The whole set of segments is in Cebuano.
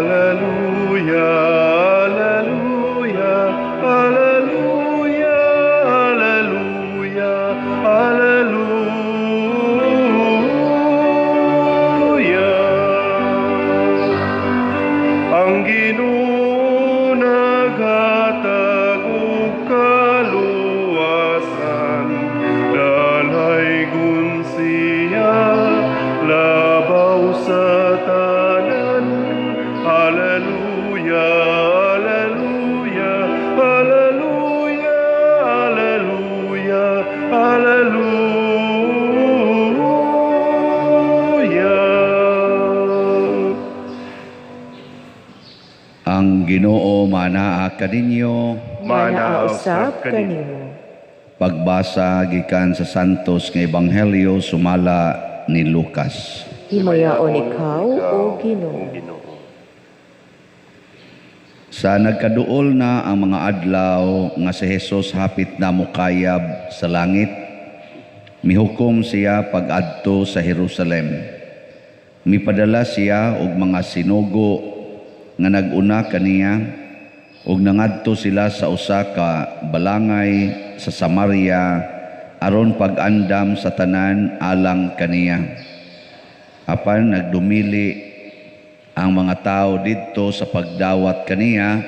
Alleluia, Alleluia, Alleluia, Alleluia, Alleluia. Ang Ginoo naghatag og kaluwasan, dalaygon siya labaw sa tanan. Alleluia, Alleluia, Alleluia, Alleluia, Alleluia. Ang Ginoo manaa kaninyo. Manaa usab kanimo. Pagbasa gikan sa Santos nga Ebanghelyo sumala ni Lucas. Himayaon ikaw, o Ginoo. Sa nagkaduol na ang mga adlaw nga si Jesus hapit na mokayab sa langit, mihukom siya pag-adto sa Jerusalem. Mipadala siya og mga sinugo nga nag-una kaniya ug nangadto sila sa usa ka balangay sa Samaria aron pag-andam sa tanan alang kaniya. Apan nagdumili ang mga tao didto sa pagdawat kaniya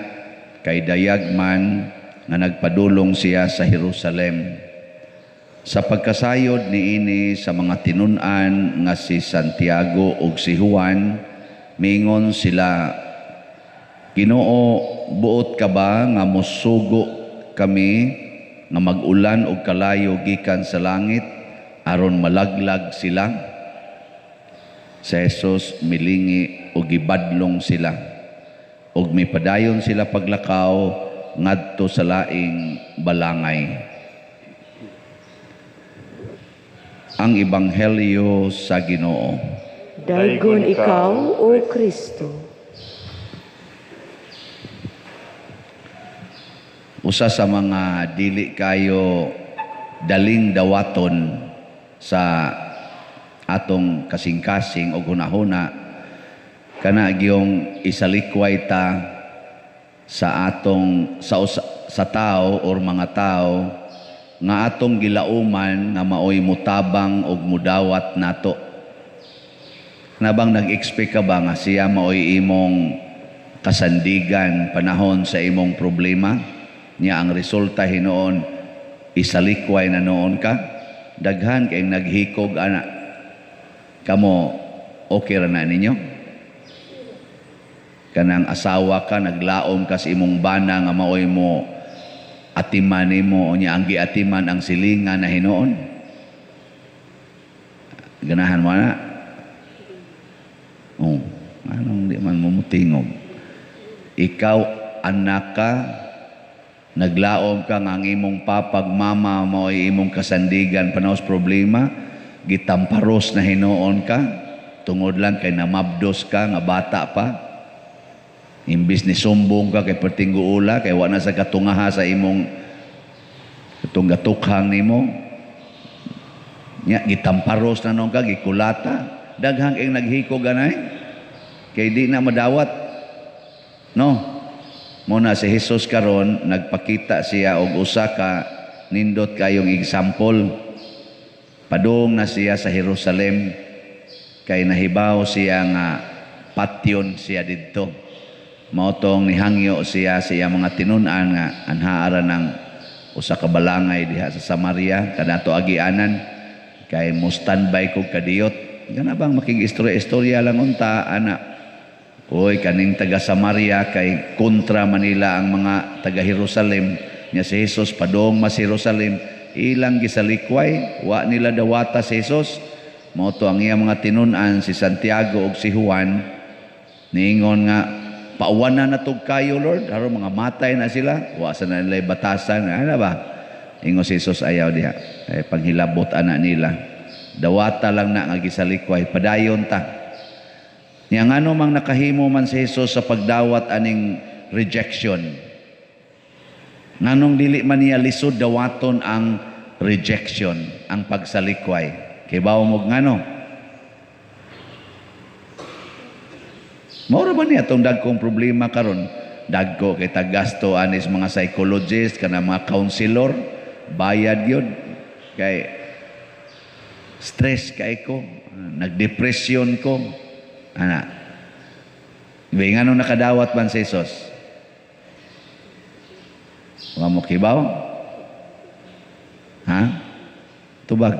kay dayag man nga nagpadulong siya sa Jerusalem. Sa pagkasayod niini sa mga tinun-an nga si Santiago ug si Juan, mingon sila, "Ginoo, buot ka ba nga mosugo kami nga mag-ulan og kalayo gikan sa langit aron malaglag sila?" Si Jesus milingi og gibadlong sila ug mipadayon sila paglakaw ngadto sa laing balangay. Ang Ebanghelyo sa Ginoo. Daygon ikaw, O Kristo. Usa sa mga dili kayo daling dawaton sa atong kasing-kasing o hunahuna kana gyung isalikway ta sa atong sa tao or mga tao nga atong gilauman nga maoy mutabang og mudawat nato. Nabang nag-expect ka ba nga siya maoy imong kasandigan panahon sa imong problema? Nya ang resulta hinuon isalikway na noon ka? Daghan kay naghikog ana. Kamo okay ra na ninyo? Kanang asawa ka, naglaom ka sa imong bana nga maoy mo atiman nimo, unya ang giatiman ang silingan na hinuon. Ganahan mo na? Oh, anong di man mo mutingog? Ikaw, anak ka, naglaom ka nga ang imong papag mama maoy imong kasandigan panahos problema, gitamparos na hinuon ka, tungod lang kay namabdos ka nga bata pa. Imbis ni sumbong ka kay pertingguula, kay wa na sa katungaha sa imong itong gatukhang nimo. Nya gitamparos na noon ka, gikulata. Daghang kay naghiko ganay kay di na madawat. No? Muna si Jesus karon nagpakita siya og usa ka nindot kayong example. Padung na siya sa Jerusalem kay nahibaw siya nga patyon siya didto. Mao tong nihangyo siya sa iyang mga tinun-an nga anhaara ng usa ka balangay diha sa Samaria kanato agianan kay mo standby kog kadiyot. Kana bang makig-istorya-istorya lang unta ana. Oy, kaning taga Samaria kay kontra Manila ang mga taga Jerusalem. Nya si Jesus padung mas Jerusalem, ilang gisalikway, wa nila dawata si Jesus. Mao to ang iyang mga tinun-an si Santiago ug si Juan niingon nga pauwanan na tug kayo, Lord, aron mga matay na sila, wa sa na nila batasan, ana ba? Ingon si Jesus, ayaw diha. Ay panghilabot ana nila. Dawata lang na nga gisalikway, padayon ta. Nya ngano mang nakahimo man si Jesus sa pagdawat aning rejection? Nganong dili man niya lisod dawaton ang rejection, ang pagsalikway? Kay bawo mo ngano? Mao ra ba niya atong dagkong problema karon? Dagko kay tagasto anis mga psychologist kana, mga counselor, bayad gyud kay stress kay ko, nagdepresyon ko ana. Di nganong nakadawat man si Jesus? Wa mo kibaw? Ha? Tubag.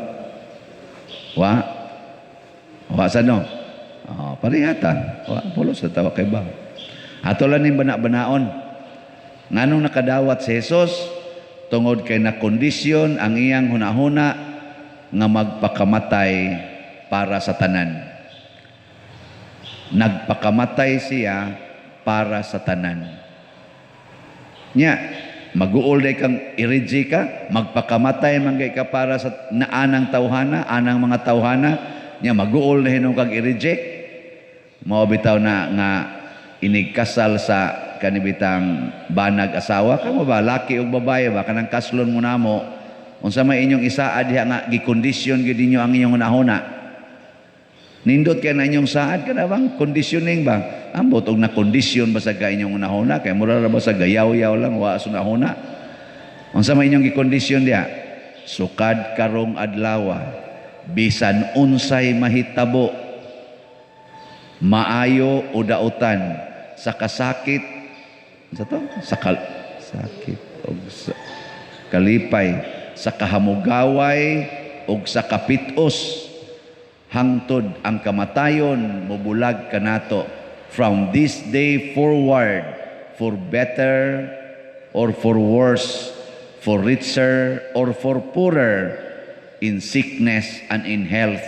Wa? Wa sa no? Oh, parehata. Wa pulos sa tawa kay ba. Ato lang ning bana-banaon. Nganong nakadawat si Jesus? Tungod kay na kondisyon ang iyang hunahuna nga magpakamatay para sa tanan. Nagpakamatay siya para sa tanan. Nya, maguol day kang i-reject ka, magpakamatay man gay ka para sa naanang tawhana, anang mga tawhana, nya maguol na hinuon kag i-reject. Mao bitaw na nga inigkasal sa kanibitang banag asawa kamo ba, laki ug babae ba, kanang kaslon mo namo, unsa may inyong isaad diha nga gikondisyon gyud ninyo ang inyong hunahuna? Nindot kay na inyong saad, kana bang conditioning ba? Ambot og na kondisyon ba sa ka inyong hunahuna, kay mura ra ba sa gayaw-yaw lang, wa sa hunahuna. Unsa may inyong gikondisyon diha? Sukad karong adlaw, bisan unsay mahitabo, maayo o dautan, sa kasakit sa to, sa sakit og sa kalipay, sa kahamugaway og sa kapitos, hangtod ang kamatayon mobulag kanato, from this day forward, for better or for worse, for richer or for poorer, in sickness and in health,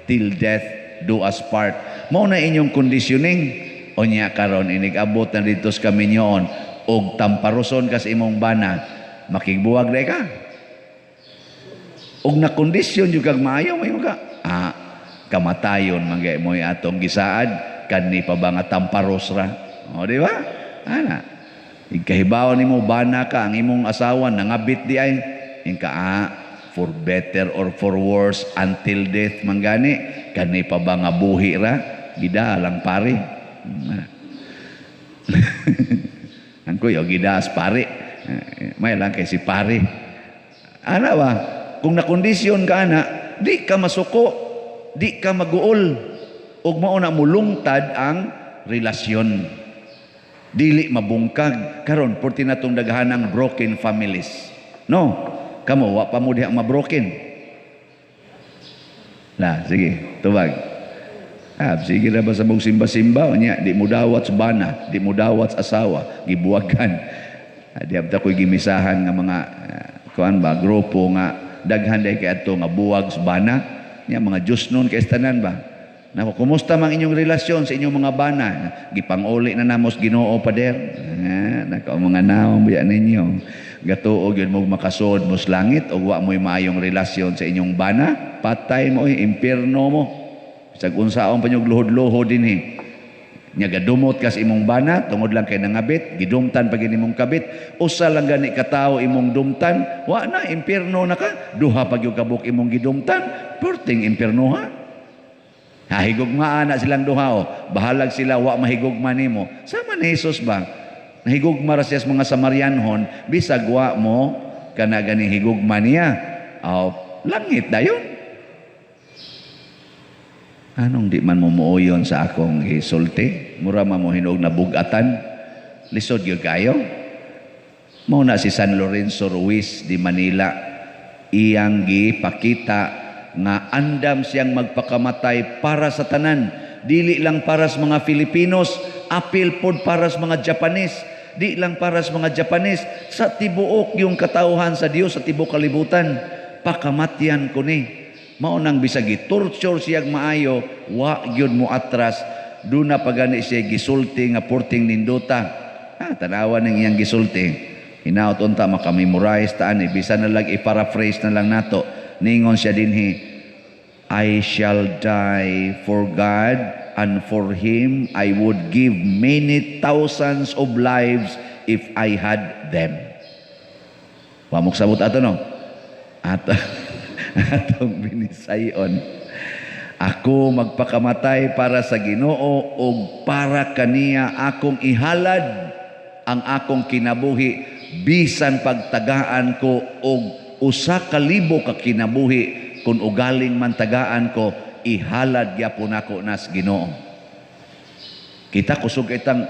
till death do us part. Mao na inyong conditioning. Unya karon inig-abot na dito sa kaminyoon og tamparuson ka sa imong bana, makigbuwag day ka. Og na kondisyon jud kag maayo, may ka kamatayon man gay mo'y atong gisaad, kani pa ba nga tamparos ra? O, di ba? Ana. Ikahibaw nimo bana ka, ang imong asawa nangabit di ay inka for better or for worse, until death man gani, kani pa ba nga buhi ra, gida lang pare. Ang kuyo gidas pare. May lang kay si pare. Ana ba? Kung nakondisyon ka ana, di ka masuko, di ka maguol. Ug mao na mulungtad ang relasyon. Dili mabungkag karon porti natong daghanang broken families. No, kamo wa pa mo diha ma-broken. La, sige, tubag. Ah, sige ra ba sa mong simba-simba nya di mo dawat sa bana, di mo dawat sa asawa, gibuwagan. Ah, di abta ko'y gimisahan nga mga kuan ba, grupo nga daghan day kay adto nga buwag sa bana. Nya mga Diyos nun kay tanan ba. Nako, kumusta mang inyong relasyon sa inyong mga bana? Gipanguli na namos Ginoo, pader. Ah, nako, mga naong biya ninyo. Gatuo gyud mo makasuod mo sa langit og wa mo'y maayong relasyon sa inyong bana, patay mo, impierno mo. Bisag unsaon pa nyog luhod-luhod dinhi. Nya gadumot ka sa imong bana tungod lang kay nangabit, gidumtan pa gini imong kabit, usa lang gani ka tawo imong dumtan, wa na, impierno na ka. Duha pa gyud kabuk imong gidumtan, perting impierno ha. Hahigugmaan na silang duha o. Bahalag sila wa mahigugma nimo. Sama ni Jesus ba? Nahigugma ra siya sa mga Samarianhon, bisag wa mo kana gani higugma niya. Oh, langit dayon. Anong di man mo muuyon sa akong gisulti? Mura man mo hinuog na bugatan. Lisod gyud kayo. Mao na si San Lorenzo Ruiz di Manila, iyang gipakita nga andam siyang magpakamatay para sa tanan. Dili lang para sa mga Filipinos, apil pod para sa mga Japanese. Di lang para sa mga Japanese, sa tibuok yung katauhan sa Dios sa tibuok kalibutan. Pakamatyan ko ni. Mao nang bisag gitorture siyag maayo, wa gyud mo atras. Duna pa gani siya gisulti nga porting nindota. Ah, tanawa ning iyang gisulti. Hinaot unta makamemorize ta ani, bisan na lang i-paraphrase na lang nato. Ningon siya dinhi, "I shall die for God, and for Him I would give many thousands of lives if I had them." Wa mo sabot ato, no? Ato atong binisayon. Ako magpakamatay para sa Ginoo ug para kaniya akong ihalad ang akong kinabuhi, bisan pagtagaan ko og 1,000 ka kinabuhi, kung ugaling man tagaan ko, ihalad gyapon nako nas Ginoo. Kita kusog itang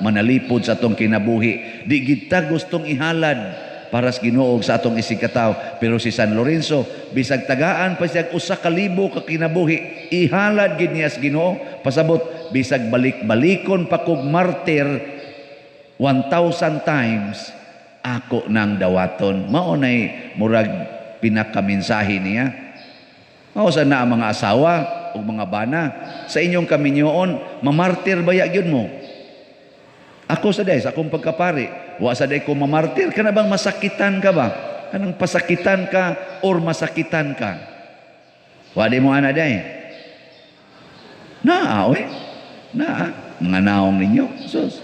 manalipod sa atong kinabuhi. Di kita gustong ihalad para sa Ginoo sa atong isigkatawo. Pero si San Lorenzo, bisag tagaan pa siya 1,000 ka kinabuhi, ihalad gid niya sa Ginoo. Pasabot, bisag balik-balikon pa kog martir 1,000 times, ako nang dawaton. Mao nay murag pinakamensahe niya. Mao sa na ang mga asawa ug mga bana sa inyong kaminyoon, mamartir baya gyud mo? Ako sa day, sa akong pagkapari, wa sa day ko mamartir. Kana bang masakitan ka ba? Kanang pasakitan ka or masakitan ka? Wa di mo ana day. Naa, oy. Naa. Mga naong ninyo. Sus.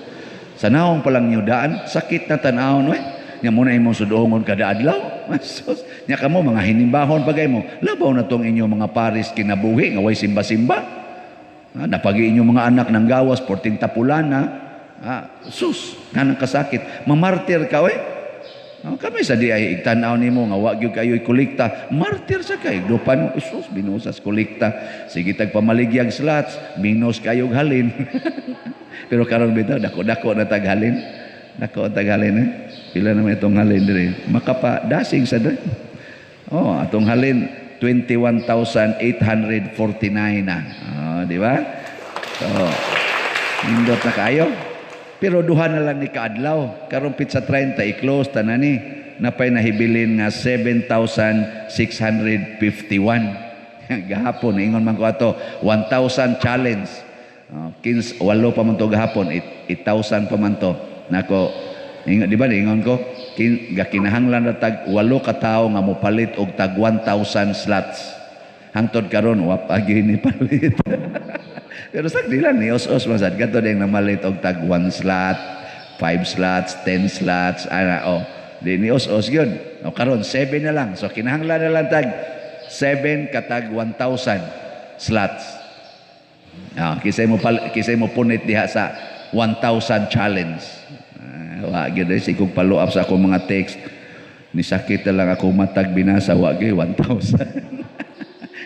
Sa naong pa lang niyo daan, sakit na tan-awon, oy. Nya mo na imong sudongon kada adlaw. Sus. Nya kamo mga hinimbahon pagay mo. Labaw na tong inyong mga paris kinabuhi nga way simba-simba. Ah, napagi inyong mga anak ng gawas, porting tapulana. Ah, sus, kanang kasakit. Mamartir ka, oy. Ah, kami sa di ay igtan-aw nimo nga wa gyud kayo kolekta. Martir sa kay. Dupan mo, sus, binusas kolekta. Sige tag pamaligyag slots, minus kayo halin. Pero karon bitaw dako-dako na tag halin. Dako ang tag halin eh. Pila naman itong halin diri? Makapa dasig sa diri. Oh, atong halin 21,849 na. Oh, di ba? So, nindot na kayo. Pero duha na lang ni kaadlaw. Karong petsa 30 i-close tanan ni. Napay nahibilin nga 7,651. Gahapon ingon man ko ato 1,000 challenge. Oh, 15 walo pa man to gahapon, 8,000 pa man to. Nako, ingon, di ba ingon ko gakinahanglan ra tag walo ka tawo nga mopalit og tag 1,000 slots. Hangtod karon wa pa gyud ni palit. Pero sa dila ni os-os man sad kadto ding namalit og tag 1 slot, 5 slots, 10 slots, ana oh. Di ni os-os gyud. O karon 7 na lang. So kinahanglan na lang tag 7 katag 1,000 slots. Ah, kisay mo punit diha sa 1,000 challenge. Ah, wa gyud eh, sikog follow up sa akong mga text. Ni sakit na lang ako matag binasa, wa gyud 1,000.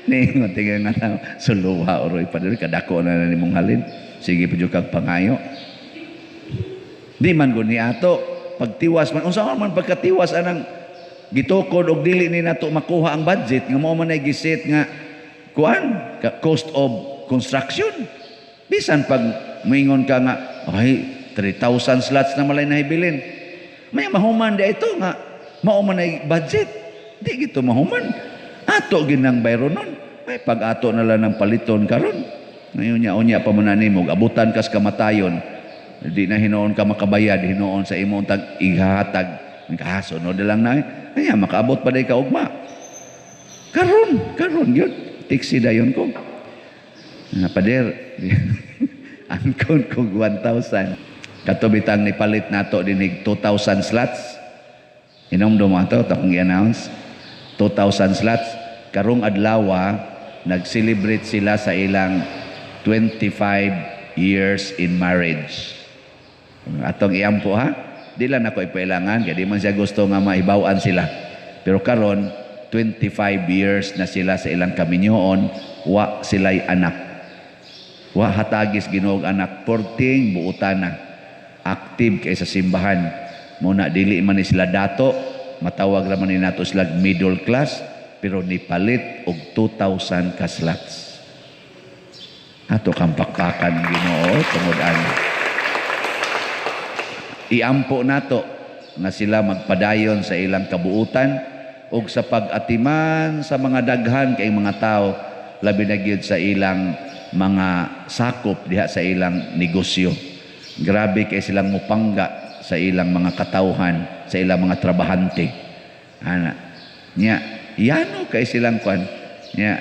Ningon tingnan nga na suluha oroy pa diri kadako na na nimong halin. Sige pa jud kag pangayo. Di man gud ni ato pagtiwas man, unsa man pagkatiwas anang gitukod og dili ni nato makuha ang budget nga mao man ay giset nga kuan cost of construction. Bisan pag moingon ka nga ay 3,000 slots na malay nahibilin. May mahuman di ito nga mao man ay budget. Di gito mahuman. Ato ginang bayro nun. May pag-ato na lang ng paliton karon. Ngayon niya, unya pa man na nimo, abutan kas kamatayon. Di na hinuon ka makabayad, hinuon sa imong tag ihatag. Kaso no lang na. Ay, makaabot pa day ka ugma. Karon, karon yun. Tiksi dayon ko. Nga pader, angkon kog 1,000. Katubitang nipalit nato dinig 2,000 slots. Inom mo ato, takong i-announce. 2,000 slots. Karong adlawa, nag-celebrate sila sa ilang 25 years in marriage. Atong iampo ha. Di lang ako ipailangan, kaya di man siya gusto nga maibawan sila. Pero karon 25 years na sila sa ilang kaminyoon, wa sila'y anak. Wa hatagis Ginoo og anak, porting buutan na. Active kay sa simbahan. Muna dili man ni sila dato, matawag ra man ni nato sila middle class, pero nipalit og 2,000 ka slots. Ato kang pakpakan Ginoo tungod ani. Iampo nato nga sila magpadayon sa ilang kabuutan ug sa pag-atiman sa mga daghan kay mga tao, labi na gyud sa ilang mga sakop diha sa ilang negosyo. Grabe kay silang mupangga sa ilang mga katawhan, sa ilang mga trabahante. Ana. Nya, yano kay silang kwan. Nya,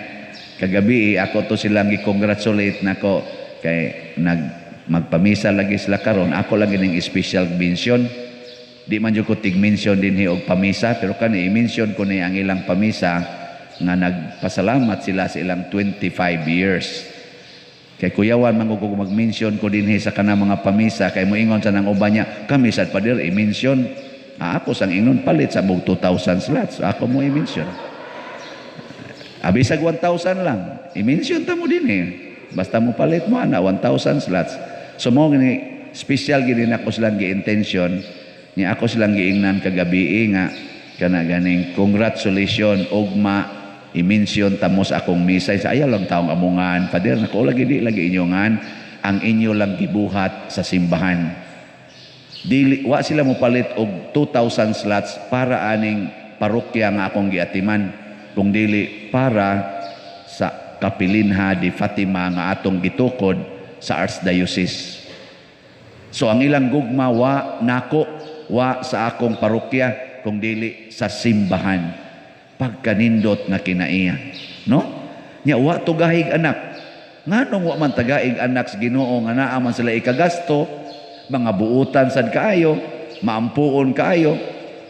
kagabi ako to silang gi-congratulate nako kay nag magpamisa lagi sila karon. Ako lang gining special mention. Di man jud ko tig-mention dinhi og pamisa, pero kani i-mention ko ni ang ilang pamisa nga nagpasalamat sila sa ilang 25 years. Kay kuyawan man ko mag-mention ko dinhi sa kanang mga pamisa kay moingon sa nang uban niya, "Kami sad, Pader, i-mention." Ah, ako sang ingnon, palit sa mog 2,000 slots. Ako mo i-mention. Abisag 1,000 lang. I-mention ta mo dinhi. Basta mo palit mo ana 1,000 slots. So mo gini special gini nako silang gi-intention niya, ako silang giingnan kagabi nga kana ganing congratulations, ugma i-mention ta mo sa akong misa. Sa ayaw lang taong amungan, Pader, nako lagi, di lagi inyongan ang inyo lang gibuhat sa simbahan. Dili, wa sila mo palit og 2,000 slots para aning parokya nga akong giatiman, kung dili para sa Kapilinha di Fatima nga atong gitukod sa Archdiocese. So ang ilang gugma wa nako, wa sa akong parokya, kung dili sa simbahan. Pagkanindot nga kinaiya, no? Nya wa tugahig anak. Nganong wa man tagaig anak sa Ginoo nga naa man sila ikagasto, mga buutan sad kaayo, maampuon kaayo,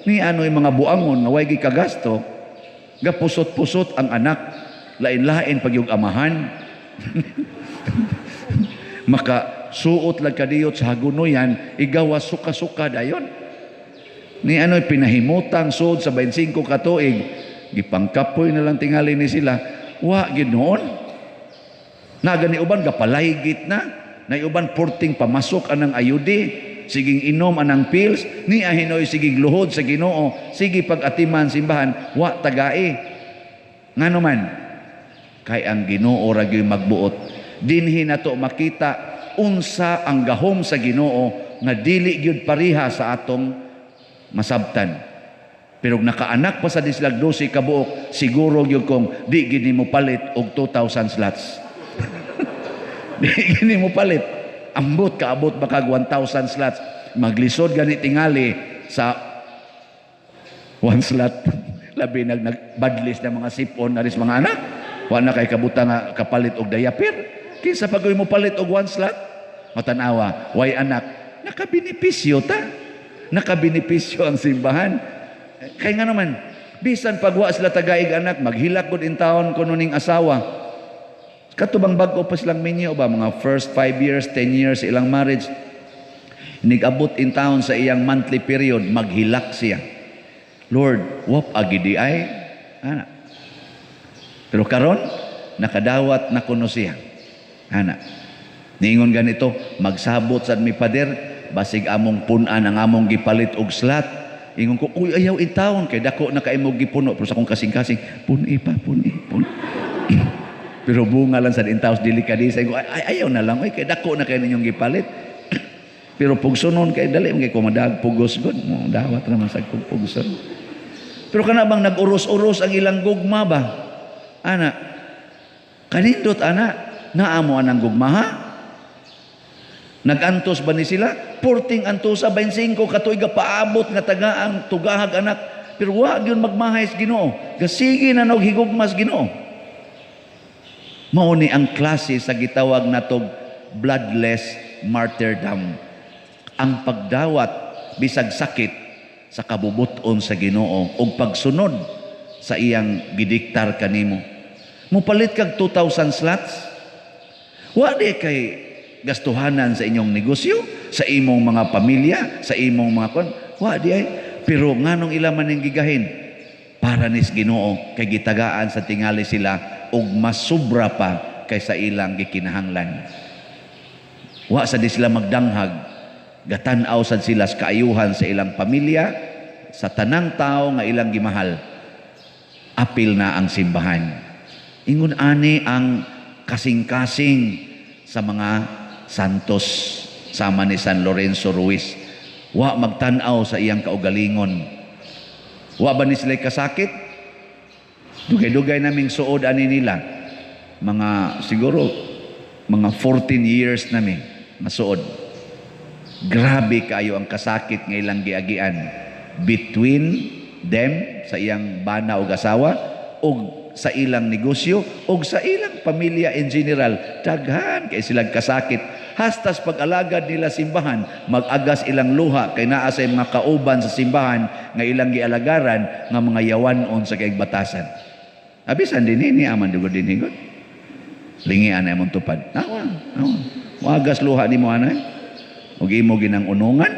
ni ano'y mga buangon nga way gikagasto, gapusot-pusot ang anak, lain-lain pag yung amahan. Maka suot lang kadiyot sa hagunoyan, igawa suka-suka dayon. Ni ano'y pinahimutang suod sa 25 ka tuig, gipangkapoy na lang tingali ni sila, wa gid noon. Nagani uban gapalaygit na, na uban porting pamasok anang ayudi, siging inom anang pills, ni ahinoy siging luhod sa Ginoo, sige pag-atiman simbahan, wa tagae. Ngano man, kay ang Ginoo ra gyud magbuot. Dinhi nato makita unsa ang gahom sa Ginoo nga dili gyud pareha sa atong masabtan. Pero nakaanak pa sa dislag 12 ka buok, siguro gyud kong di gid nimo palit og 2,000 slots. Di gid nimo palit. Ambot kaabot ba kag 1,000 slots. Maglisod gani tingali sa one slot. Labi nag nagbadlis na mga sipon na ris mga anak. Wa na kay kabuta nga kapalit og diaper. Kinsa pa mo palit og one slot? Matanawa, way anak, nakabenepisyo ta. Nakabenepisyo ang simbahan. Kay nga naman, bisan pagwa sila tagaig anak, maghilak gud in taon kuno ning asawa. Katubang bag-o pa silang minyo ba, mga first 5 years, 10 years ilang marriage, nigabot in town sa iyang monthly period, maghilak siya. "Lord, wap agidi ay." Ana. Pero karon nakadawat na kuno siya. Ana. Niingon ganito, "Magsabot sad mi, Pader, basig among punan ang among gipalit og slot." Ingon ko, "Uy, ayaw in taon, kay dako na kay mo gipuno." Pero sa akong kasing-kasing, "Puni pa, puni, puni." Pero bunga lang sa intaws dili ka di. Ko, "Ay, ayaw na lang, uy, kay dako na kay ninyong gipalit." Pero pugsonon kay dali man kay ko madag pugos gud mo dawat naman sa kong pugson. Pero kana bang nag-uros-uros ang ilang gugma ba? Ana. Kanindot ana, naamo anang gugma ha? Nagantos ba ni sila? Porting antosa 25 katuig paabot nga tagaang tugahag anak. Pero wa gyud magmahay sa Ginoo. Gasige na nog higugmas Ginoo. Mao ni ang klase sa gitawag natog bloodless martyrdom. Ang pagdawat bisag sakit sa kabubuton sa Ginoo ug pagsunod sa iyang gidiktar kanimo. Mupalit kag 2,000 slots? Wa di kay gastuhanan sa inyong negosyo, sa imong mga pamilya, sa imong mga kon. Wa di ay. Pero nganong ila man ning gigahin? Para nis Ginoo kay gitagaan sa tingali sila og mas sobra pa kaysa ilang gikinahanglan. Wa sa di sila magdanghag, gatan-aw sad sila sa kaayuhan sa ilang pamilya, sa tanang tao nga ilang gimahal. Apil na ang simbahan. Ingon ani ang kasing-kasing sa mga santos sama ni San Lorenzo Ruiz. Wa magtan-aw sa iyang kaugalingon. Wa ba ni sila kasakit? Dugay-dugay naming suod ani nila. Mga siguro mga 14 years nami masuod. Grabe kayo ang kasakit nga ilang giagian between them sa iyang bana og asawa og sa ilang negosyo og sa ilang pamilya in general. Daghan kay silang kasakit hastas pag-alagad nila simbahan, mag-agas ilang luha kay naa sa mga kauban sa simbahan nga ilang gialagaran nga mga yawanon sa kaig batasan. Abisan din ni aman dugod din higod. Lingian na imong tupad. Awa, awa. Muagas luha nimo anay. Ug imo ginang unungan,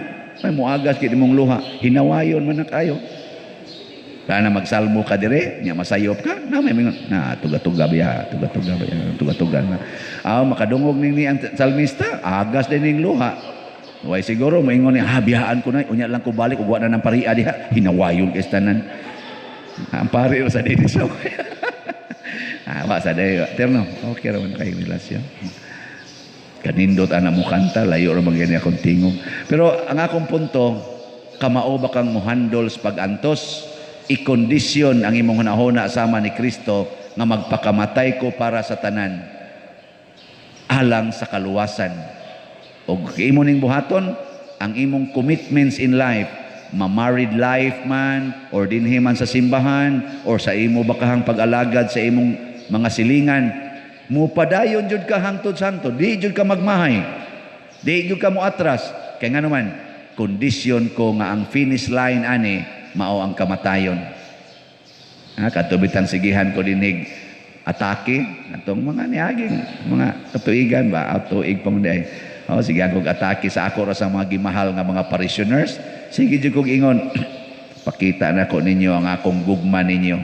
ay muagas gid imong luha. Hinawayon man na kayo. Kana magsalmo ka dire, nya masayop ka, na may mingon, na tuga-tuga biya, tuga-tuga biya, tuga-tuga na. Ah, makadungog ni ang salmista, agas din ning luha. Way siguro moingon niya, "Ah, biyaan ko na, unya lang ko balik ug wa na ng paria diha." Hinawayon kay tanan. Ah, ang pari sa dinhi sa ah, wa sa day. Terno, okay ra man kay relasyon. Kanindot ana mo kanta, layo ra man gani akong tingog. Pero ang akong punto, kamao ba kang muhandol sa pag-antos? Ikondisyon ang imong hunahuna sama ni Kristo nga magpakamatay ko para sa tanan alang sa kaluwasan. Og imo ning buhaton ang imong commitments in life, ma-married life man or dinhi man sa simbahan or sa imo bakahang pag-alagad sa imong mga silingan, mupadayon jud ka hangtod santo, di jud ka magmahay, di jud ka moatras, kay ngano man kondisyon ko nga ang finish line ani mao ang kamatayon. Ha, kadto bitang sigihan ko dinig atake atong mga niaging mga katuigan ba, tuig pa man diay. Oh, sigihan kog atake sa ako ra sa mga gimahal nga mga parishioners. Sige jud kog ingon, "Pakita na ko ninyo ang akong gugma ninyo.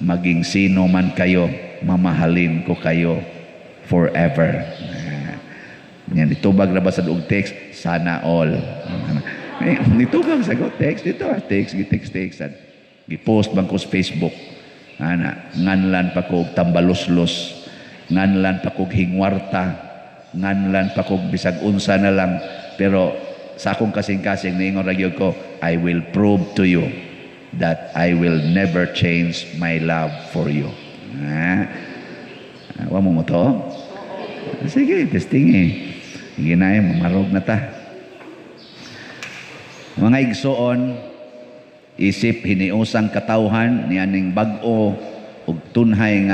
Maging sino man kayo, mamahalin ko kayo forever." Ah, yan, itubag na ba sa og text? Sana all. Eh, nitubag sa go text dito, ah, text, gi-text, text. Gi-post bang ko sa Facebook. Ana, nganlan pa ko og tambaloslos, nganlan pa kog hingwarta, nganlan pa kog bisag unsa na lang. Pero sa akong kasing-kasing niingon ra gyud ko, "I will prove to you that I will never change my love for you." Ah, wa mo mo to? Sige, testing eh. Sige na eh, mamarog na ta. Mga igsoon, isip hiniusang katawhan ni aning bag-o ug tunhay nga